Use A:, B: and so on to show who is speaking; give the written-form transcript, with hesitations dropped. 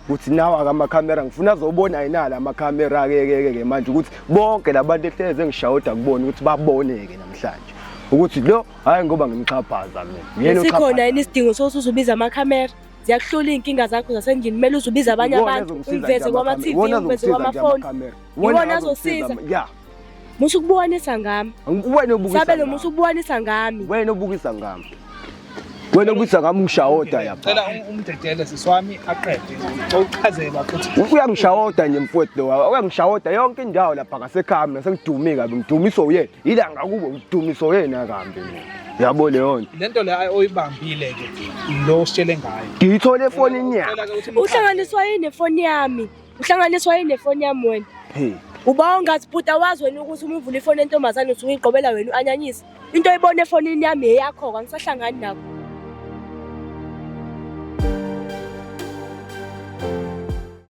A: Ukuthi nawa amakhamera ngifuna azobona yena la makhamera ke ke ke manje ukuthi bonke labantu ehleze engishawuda kubona ukuthi baboneke namhlanje. Ukuthi lo hayi ngoba ngimxhaphaza mina. Nguyena
B: Sikhona
A: oxhaphaza.
B: yini isidingo sokuthi uzubiza amakhamera? Ziyakuhlula iy'nkinga zakho zasendlini, kumele uzubize abanye
A: Iwona
B: abantu,
A: azongisiza
B: umveze
A: nje
B: kwama-TV,
A: amakhamera.
B: umveze
A: Iwona azongisiza nje
B: kwamafoni.
A: amakhamera.
B: Iwona
A: azongisiza
B: azosiza.
A: Ya.
B: Musa ukubukanisa ngami.
A: Wena obukisa.
B: Sabelo
A: ngami.
B: musa ukubukanisa ngami.
A: Wena obukisa ngami. Wena obukisa ngami ungishawoda
C: Cela
A: yapha.
C: umdedele sisi wami aqede. Uchazele futhi.
A: Uyangishawoda nje mfowethu lo. Uyangishawoda yonke indawo lapha ngasekhaya mina sengidume kabi ngidumiswa uyena. Ilanga kubo ngidumiswa uyena kambi mina. Yabo leyo nto.
C: Lento le oyibambile ke lo usitshele ngayo.
A: Ngiyithole efonini yakhe.
C: Cela ke ukuthi umchazele.
B: Uhlanganiswa yini nefoni yami? Uhlanganiswa yini nefoni yami wena?
A: Hey.
B: Uba ungathi bhuti awazi wena ukuthi uma uvula ifoni yentombazane usuke uyigqobela wena u-anyanyisa. Into oyibona efonini yami eyakho-ke, angisahlangani nakho.